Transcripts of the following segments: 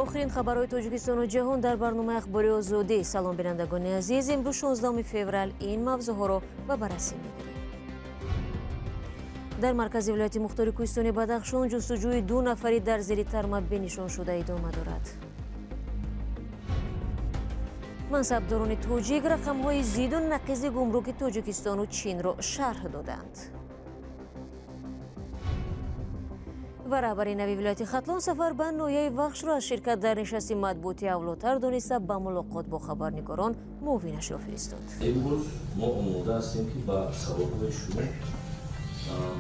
Охирин хабарҳои Тоҷикистону ҷаҳон дар барномаи Ахбори Озодӣ. Салом бинандагони азиз, имрӯз 16 феврал ин мавзӯъҳоро ба баррасӣ мегирем. Дар маркази вилояти мухтори кӯҳистони Бадахшон ҷустуҷӯи ду нафари дар зери тарма бенишоншуда идома дорад. Мансабдорони тоҷик рақамҳои зиду нақизи гумруки Тоҷикистону Чинро шарҳ доданд. Ва раҳбари нави вилояти Хатлон сафар ба ноҳияи Вахшро аз ширкат дар нишасти матбуоти авлотар дониста ба мулоқот бо хабарнигорон муовинашро фиристод. Имрӯз мо омода ҳастем, ки ба саволҳои шумо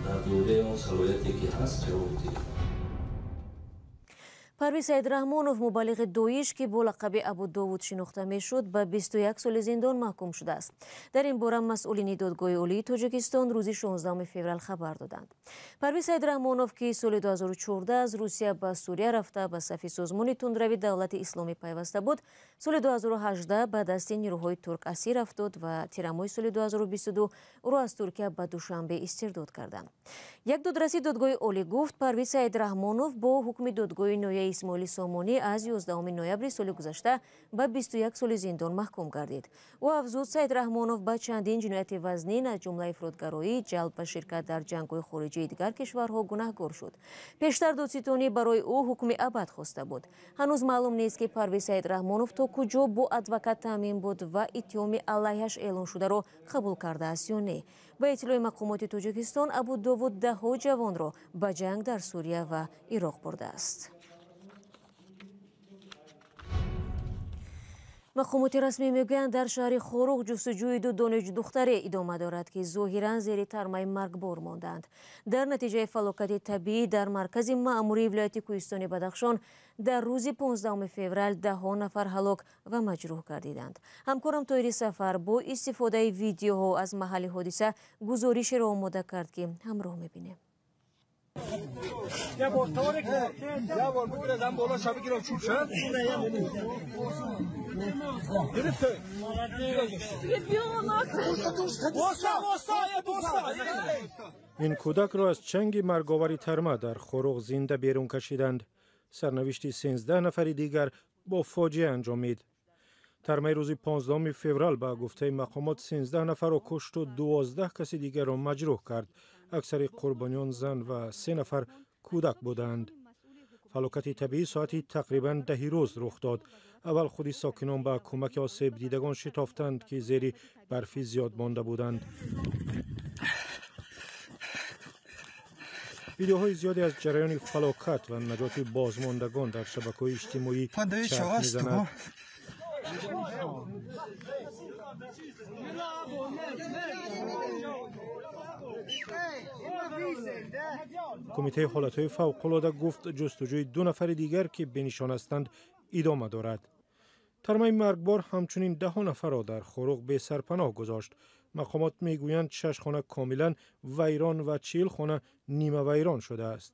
дар доираи он салоҳияте ки ҳаст ҷавоб диҳем. Парвиз Саидрахмонов, мубаллиғи Доиш, ки бо лақаби Абу Довуд шинохта мешуд, ба 21 соли зиндон маҳкум шудааст. Дар ин бора масъулини Додгоҳи Олии Тоҷикистон рӯзи 16 феврал хабар доданд. Парвиз Саидрахмонов, ки соли 2014 аз Русия ба Сурия рафта ба сафи созмони тундрави Давлати Исломӣ пайваста буд, соли 2018 ба дасти нирӯҳои турк асир афтод ва тирамоҳи соли 2022 ӯро аз Туркия ба Душанбе истирдод карданд. Як додраси Додгоҳи Олӣ гуфт, Парвиз Саидрахмонов бо ҳукми додгоҳи ноҳияи Исмоили Сомонӣ аз 11 ноябри соли гузашта ба 21 соли зиндон маҳкум гардид. Ӯ афзуд, Саидрахмонов ба чандин ҷинояти вазнин, аз ҷумла ифротгароӣ, ҷалб ва ширкат дар ҷангҳои хориҷии дигар кишварҳо гунаҳгор шуд. Пештар додситонӣ барои ӯ ҳукми абад хоста буд. Ҳанӯз маълум нест, ки Парвиз Саидрахмонов то куҷо бо адвокат таъмин буд ва иттиҳоми алайҳаш эълон шударо қабул кардааст ё не. Ба иттилои мақомоти Тоҷикистон, Абу Довуд даҳҳо ҷавонро ба ҷанг дар Сурия ва Ироқ бурдааст. Мақомоти расмӣ мегӯянд, дар шаҳри Хоруғ ҷустуҷӯи ду донишдухтаре идома дорад, ки зоҳиран зери тармаи маргбор мондаанд. Дар натиҷаи фалокати табиӣ дар маркази маъмурии вилояти кӯҳистони Бадахшон дар рӯзи 15 феврал даҳҳо нафар ҳалок ва маҷрӯҳ гардиданд. Ҳамкорам Тоҳири Сафар бо истифодаи видеоҳо аз маҳалли ҳодиса гузоришеро омода кард, ки ҳамроҳ мебинем. Ин кӯдакро аз чанги марговари тарма дар Хоруғ зинда берун кашиданд. Сарнавишти 13 нафари дигар бо фоҷиа анҷомид. Тармаи рӯзи 15 феврал ба гуфтаи мақомот 13 нафарро кушту 12 каси дигарро маҷрӯҳ кард. Аксари қурбониён зан ва 3 нафар кӯдак буданд. Фалокати табиӣ соати тақрибан 10 рӯз рух дод. Аввал худи сокинон ба кӯмаки осебдидагон шитофтанд, ки зери барфи зиёд монда буданд. Видеоҳои зиёде аз ҷараёни фалокат ва наҷоти бозмондагон дар шабакаҳои иҷтимоӣ чарх мезанад. Кумитаи ҳолатҳои фавқулода гуфт, ҷустуҷӯи ду нафари дигар, ки бенишон ҳастанд, идома дорад. Тармаи маргбор ҳамчунин даҳҳо нафарро дар Хоруғ бесарпаноҳ гузошт. Мақомот мегӯянд, 6 хона комилан вайрон ва 40 хона нимавайрон шудааст.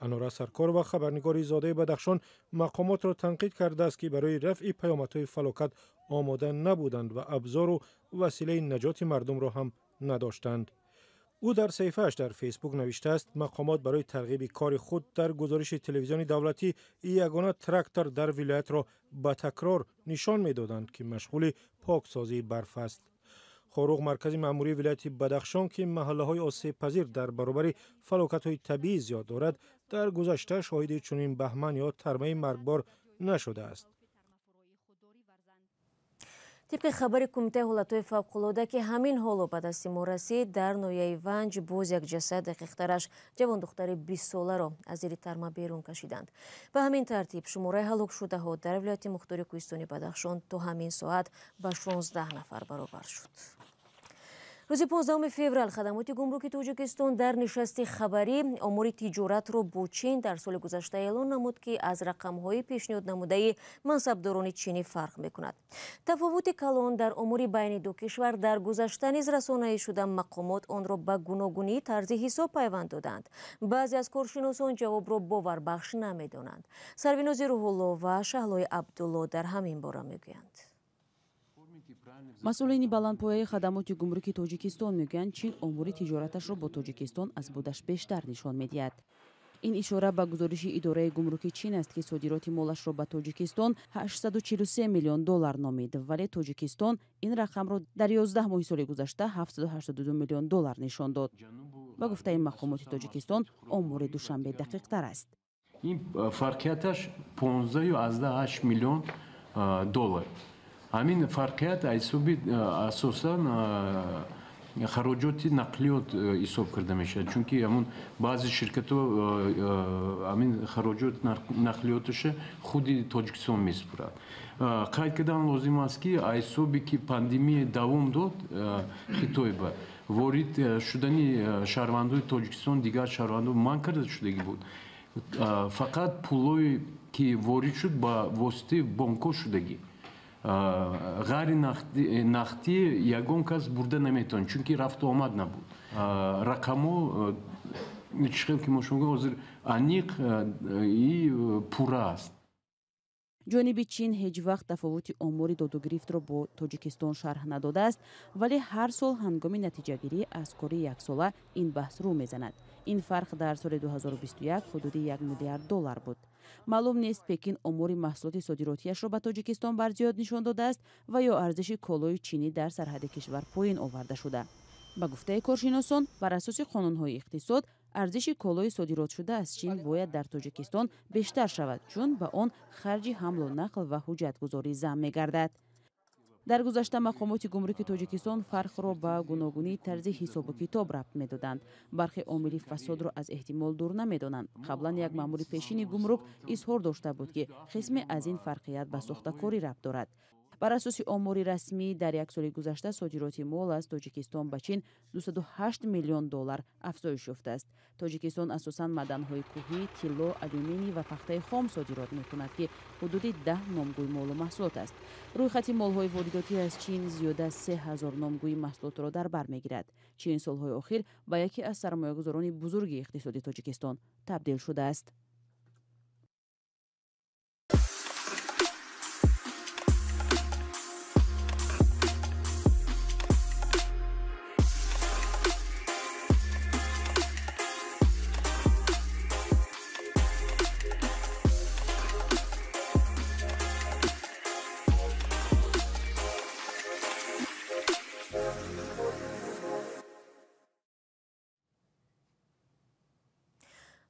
Анора Саркорова, хабарнигори зодаи Бадахшон, мақомотро танқид кардааст, ки барои рафъи паёмадҳои фалокат омода набуданд ва абзору василаи наҷоти мардумро ҳам надоштанд. Ӯ дар саҳифааш дар Фейсбук навиштааст, мақомот барои тарғиби кори худ дар гузориши телевизиони давлатӣ ягона трактор дар вилоятро ба такрор нишон медоданд, ки машғули поксозии барф аст. Хоруғ маркази маъмурии вилояти Бадахшон, ки маҳаллаҳои осебпазир дар баробари фалокатҳои табиӣ зиёд дорад, дар гузашта шоҳиди чунин баҳман ё тармаи маргбор нашудааст. Тибқи хабари Кумитаи ҳолатҳои фавқулода, ки ҳамин ҳоло ба дасти мо расид, дар ноҳияи Ванҷ боз як ҷасад, дақиқтараш ҷавондухтари 20-соларо аз зери тарма берун кашиданд. Ба ҳамин тартиб шумораи ҳалокшудаҳо дар вилояти мухтори кӯҳистони Бадахшон то ҳамин соат ба 16 нафар баробар шуд. Рӯзи 15 феврал хадамоти гумруки Тоҷикистон дар нишасти хабарӣ омори тиҷоратро бо Чин дар соли гузашта эълон намуд, ки аз рақамҳои пешниҳод намудаи мансабдорони чинӣ фарқ мекунад. Тафовути калон дар омори байни ду кишвар дар гузашта низ расонаӣ шуда, мақомот онро ба гуногунии тарзи ҳисоб пайванд доданд. Баъзе аз коршиносон ҷавобро боварбахш намедонанд. Сарвинози Рӯҳулло ва Шаҳлои Абдулло дар ҳамин бора мегӯянд. Масъулини баландпояи хадамоти гумруки Тоҷикистон мегӯянд, Чин омори тиҷораташро бо Тоҷикистон аз будаш бештар нишон медиҳад. Ин ишора ба гузориши идораи гумруки Чин аст, ки содироти молашро ба Тоҷикистон 843 миллион доллар номид, вале Тоҷикистон ин рақамро дар 11 моҳи соли гузашта 782 миллион доллар нишон дод. Ба гуфтаи мақомоти Тоҷикистон, омори Душанбе дақиқтар аст. Ин фарқияташ 15,8 миллион доллар. Ҳамин фарқият ҳисоби асосан хароҷоти нақлиёт ҳисоб карда мешавад, чунки ҳамун баъзе ширкатҳо ҳамин хароҷот нақлиёташа худи Тоҷикистон месупорад. Қайд кардан лозим аст, ки ҳисоби ки пандемия давом дод Хитойба, ворид шудани шаҳрвандои Тоҷикистон дигар шаҳрвандо манъ карда шудагӣ буд. Фақат пулое ки ворид шуд ба воситаи бонкҳо шудагӣ. Ғайри нақдӣ ягон кас бурда наметавонад, чунки рафту омад набуд. Рақамҳо чӣ хел ки мо шумо гуфтем, ҳозир аниқ и пурра аст. Ҷониби Чин ҳеҷ вақт тафовути омори додугирифтро бо Тоҷикистон шарҳ надодааст, вале ҳар сол ҳангоми натиҷагирӣ аз кори яксола ин баҳс рӯ мезанад. Ин фарқ дар соли 2021 ҳудуди 1 миллиард доллар буд. Маълум нест, Пекин омори маҳсулоти содиротияшро ба Тоҷикистон барзиёд нишон додааст ва ё арзиши колои чинӣ дар сарҳади кишвар поин оварда шуда. Ба гуфтаи коршиносон, бар асоси қонунҳои иқтисод, арзиши колои содиротшуда аз Чин бояд дар Тоҷикистон бештар шавад, чун ба он харҷи ҳамлу нақл ва ҳуҷҷатгузорӣ зам мегардад. Дар гузашта мақомоти гумруки Тоҷикистон фарқро ба гуногунии тарзи ҳисобу китоб рабт медоданд. Бархе омили фасодро аз эҳтимол дур намедонанд. Қаблан як маъмури пешини гумрук изҳор дошта буд, ки қисме аз ин фарқият ба сохтакорӣ рабт дорад. Бар асоси омори расмӣ, дар як соли гузашта содироти мол аз Тоҷикистон ба Чин 208 миллион доллар афзоиш ёфтааст. Тоҷикистон асосан маъданҳои кӯҳӣ, тилло, алюминий ва пахтаи хом содирот мекунад, ки ҳудуди 10 номгӯи молу маҳсулот аст. Рӯйхати молҳои воридотӣ аз Чин зиёда аз 3000 номгӯи маҳсулотро дар бар мегирад. Чин солҳои охир ба яке аз сармоягузорони бузурги иқтисоди Тоҷикистон табдил шудааст.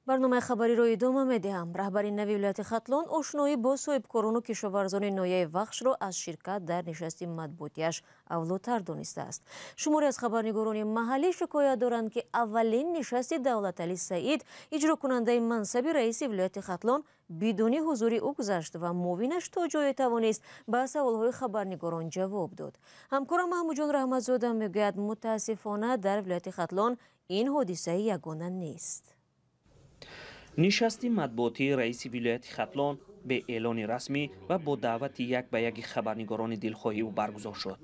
Барномаи хабариро идома медиҳам. Раҳбари нави вилояти Хатлон ошноӣ бо соҳибкорону кишоварзони ноҳияи Вахшро аз ширкат дар нишасти матбуотиаш авлотар донистааст. Шуморе аз хабарнигорони маҳаллӣ шикоят доранд, ки аввалин нишасти Давлаталӣ Саид, иҷрокунандаи мансаби раиси вилояти Хатлон, бидуни ҳузури ӯ гузашт ва муовинаш то ҷое тавонист ба саволҳои хабарнигорон ҷавоб дод. Ҳамкорам Маҳмудҷон Раҳматзода мегӯяд, мутаассифона дар вилояти Хатлон ин ҳодисаи ягона нест. Нишасти матбуотии раиси вилояти Хатлон бе эълони расмӣ ва бо даъвати як ба яки хабарнигорони дилхоҳи ӯ баргузор шуд.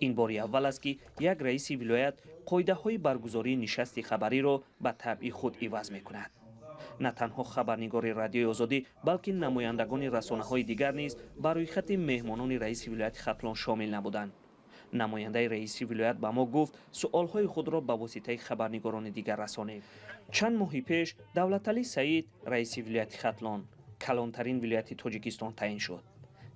Ин бори аввал аст, ки як раиси вилоят қоидаҳои баргузории нишасти хабариро ба табъи худ иваз мекунад. На танҳо хабарнигори Радиои Озодӣ, балки намояндагони расонаҳои дигар низ ба рӯйхати меҳмонони раиси вилояти Хатлон шомил набуданд. Намояндаи раиси вилоят ба мо гуфт, суолҳои худро ба воситаи хабарнигорони дигар расонем. Чанд моҳи пеш Давлаталӣ Саид раиси вилояти Хатлон, калонтарин вилояти Тоҷикистон таъин шуд.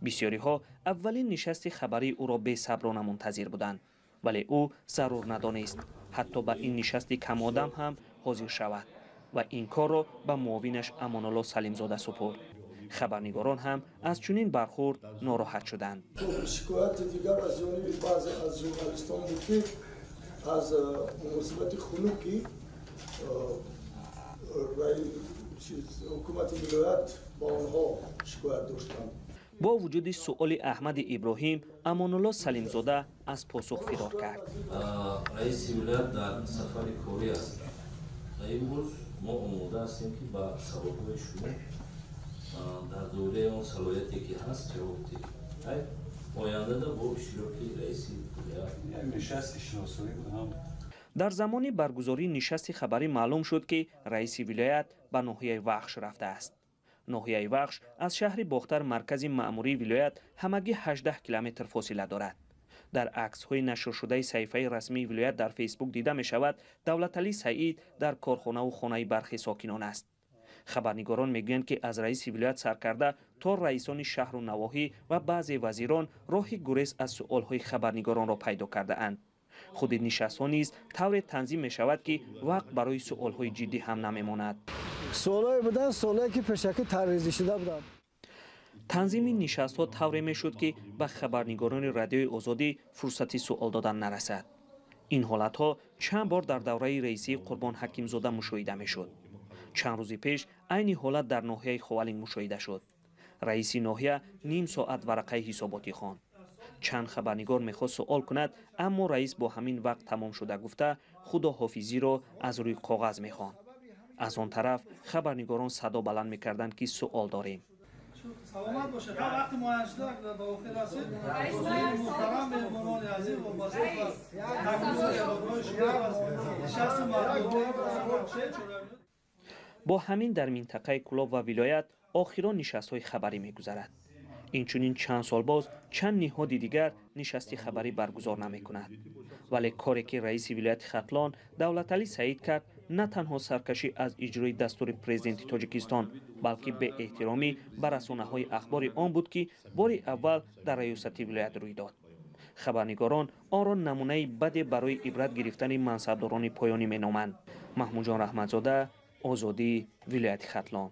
Бисёриҳо аввалин нишасти хабарии ӯро бесаброна мунтазир буданд, вале ӯ зарур надонист ҳатто ба ин нишасти камодам ҳам ҳозир шавад ва ин корро ба муовинаш Амонулло Салимзода супурд. Хабарнигорон ҳам аз чунин бархӯрд нороҳат шуданд. Шикояти дигар аз ҷониби баъзе аз журналистон буд, ки аз муносибати хунуки ҳукумати вилоят ба онҳо шикоят доштанд. Бо вуҷуди суоли Аҳмади Иброҳим, Амонулло Салимзода аз посух фирор кард. Раиси вилоят дар сафари корӣ аст ва имрӯз мо омода ҳастем, ки ба саволҳои шумо дар доираи он салоҳияте ки ҳаст ҷавоб диҳем. Ояндада бо иштироки раиси вилоят нишасти шиносоӣ буд ҳам. Дар замони баргузории нишасти хабарӣ маълум шуд, ки раиси вилоят ба ноҳияи Вахш рафтааст. Ноҳияи Вахш аз шаҳри Бохтар, маркази маъмурии вилоят, ҳамагӣ 18 километр фосила дорад. Дар аксҳои нашршудаи саҳифаи расмии вилоят дар Фейсбук дида мешавад, Давлаталӣ Саид дар корхонаву хонаи бархи сокинон аст. Хабарнигорон мегӯянд, ки аз раиси вилоят сар карда то раисони шаҳру навоҳӣ ва баъзе вазирон роҳи гурез аз суолҳои хабарнигоронро пайдо кардаанд. Худи нишастҳо низ тавре танзим мешавад, ки вақт барои суолҳои ҷиддӣ ҳам намемонад. Суолҳое буданд, суолҳое ки пешакӣ тарҳрезӣ шуда буданд. Танзими нишастҳо тавре мешуд, ки ба хабарнигорони Радиои Озодӣ фурсати суол додан нарасад. Ин ҳолатҳо чанд бор дар давраи раисии Қурбон Ҳакимзода мушоҳида мешуд. Чанд рӯзи пеш айни ҳолат дар ноҳияи Ховалинг мушоҳида шуд. Раиси ноҳия ним соат варақаи ҳисоботӣ хонд. Чанд хабарнигор мехост суол кунад, аммо раис бо ҳамин вақт тамом шуда гуфта, худоҳофизиро аз рӯи коғаз мехонд. Аз он тараф хабарнигорон садо баланд мекарданд, ки суол дорем. Саломат бошед. Ҳар вақти муайян шуда ба охир расид. Муҳтарам меҳмонони азиз, вобаста ба такмили шумо аз нишасти матбуотӣ. Бо ҳамин дар минтақаи Кӯлоб ва вилоят охирон нишастҳои хабарӣ мегузарад. Инчунин чанд сол боз чанд ниҳоди дигар нишасти хабарӣ баргузор намекунад. Вале коре ки раиси вилояти Хатлон Давлаталӣ Саид кард, на танҳо саркашӣ аз иҷрои дастури президенти Тоҷикистон, балки беэҳтиромӣ ба расонаҳои ахбори он буд, ки бори аввал дар раёсати вилоят рӯй дод. Хабарнигорон онро намунаи баде барои ибрат гирифтани мансабдорони поёнӣ меноманд. Маҳмудҷон Раҳматзода, Озодӣ, вилояти Хатлон.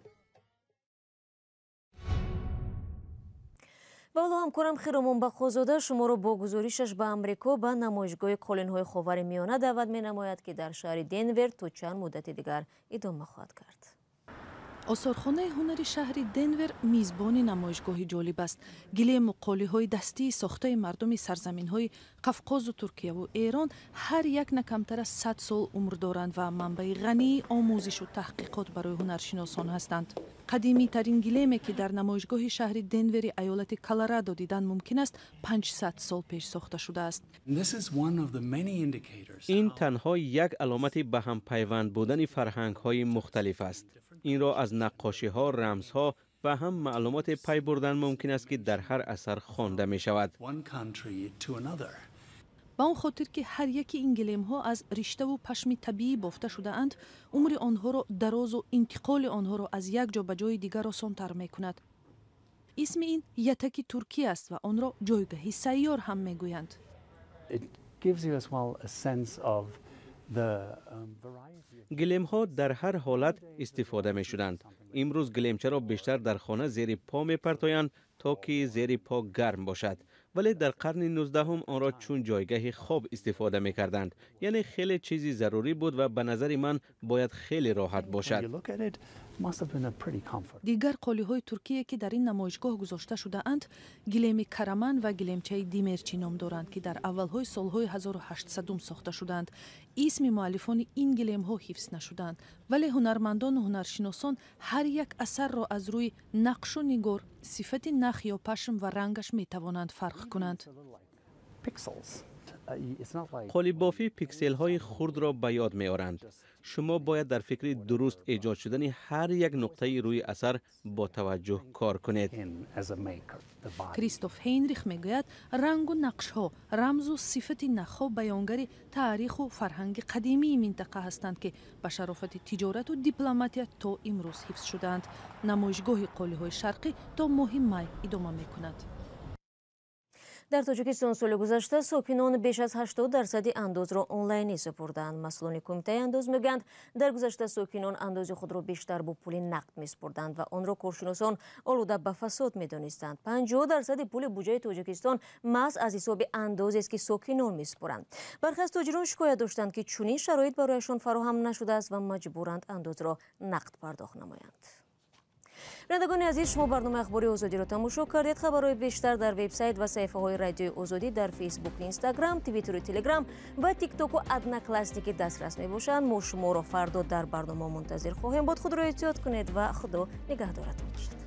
Ва ҳоло ҳамкорам Хиромон Бақозода шуморо бо гузоришаш ба Амрико ба намоишгоҳи қолинҳои Ховари Миёна даъват менамояд, ки дар шаҳри Денвер то чанд муддати дигар идома хоҳад кард. Осорхонаи ҳунари шаҳри Денвер мизбони намоишгоҳи ҷолиб аст. Гилему қолиҳои дастии сохтаи мардуми сарзаминҳои Қавқозу Туркияву Эрон ҳар як на камтар аз 100 сол умр доранд ва манбаи ғании омӯзишу таҳқиқот барои ҳунаршиносон ҳастанд. Қадимитарин гилеме, ки дар намоишгоҳи шаҳри Денвери аёлати Колорадо дидан мумкин аст, 500 сол пеш сохта шудааст. Ин танҳо як аломати ба ҳам пайванд будани фарҳангҳои мухталиф аст. Инро аз наққошиҳо, рамзҳо ва ҳам маълумоте пай бурдан мумкин аст, ки дар ҳар асар хонда мешавад. Ба он хотир, ки ҳар яки ин гилемҳо аз риштаву пашми табиӣ бофта шудаанд, умри онҳоро дарозу интиқоли онҳоро аз як ҷо ба ҷои дигар осонтар мекунад. Исми ин ятаки туркӣ аст ва онро ҷойгаҳи сайёр ҳам мегӯянд. Гилемҳо дар ҳар ҳолат истифода мешуданд. Имрӯз гилемчаро бештар дар хона зери по мепартоянд, то ки зери по гарм бошад. Вале дар қарни 19 онро чун ҷойгаҳи хоб истифода мекарданд. Яъне хеле чизи зарурӣ буд ва ба назари ман бояд хеле роҳат бошад. Дигар қолиҳои туркие, ки дар ин намоишгоҳ гузошта шудаанд, гилеми Караман ва гилемчаи Димерчӣ ном доранд, ки дар аввалҳои солҳои 1800 сохта шудаанд. Исми муаллифони ин гилемҳо ҳифз нашудаанд, вале ҳунармандону ҳунаршиносон ҳар як асарро аз рӯи нақшу нигор, сифати нах ё пашм ва рангаш метавонанд фарқ кунанд. Қолибофӣ пикселҳои хурдро ба ёд меоранд. Шумо бояд дар фикри дуруст эҷод шудани ҳар як нуқтаи рӯи асар бо таваҷҷӯҳ кор кунед. Кристоф Ҳейнрих мегӯяд, рангу нақшҳо, рамзу сифати нахҳо баёнгари таъриху фарҳанги қадимии минтақа ҳастанд, ки ба шарофати тиҷорату дипломатия то имрӯз ҳифз шудаанд. Намоишгоҳи қолиҳои шарқӣ то моҳи май идома мекунад. Дар Тоҷикистон соли гузашта сокинон беш аз 80% андозро онлайнӣ супурданд. Масъулони кумитаи андоз мегӯянд, дар гузашта сокинон андози худро бештар бо пули нақд месупурданд ва онро коршиносон олуда ба фасод медонистанд. 50% пули буҷаи Тоҷикистон маҳз аз ҳисоби андозест, ки сокинон месупуранд. Бархе аз тоҷирон шикоят доштанд, ки чунин шароит барояшон фароҳам нашудааст ва маҷбуранд андозро нақд пардохт намоянд. Бинандагони азиз, шумо барномаи ахбори Озодиро тамошо кардед. Хабарҳои бештар дар вебсайт ва саҳифаҳои Радиои Озодӣ дар Фейсбук, Инстаграм, Твиттеру Телеграм ва Тиктоку Одноклассники дастрас мебошанд. Мо шуморо фардо дар барнома мунтазир хоҳем буд. Худро эҳтиёт кунед ва Худо нигаҳдоратон бошад.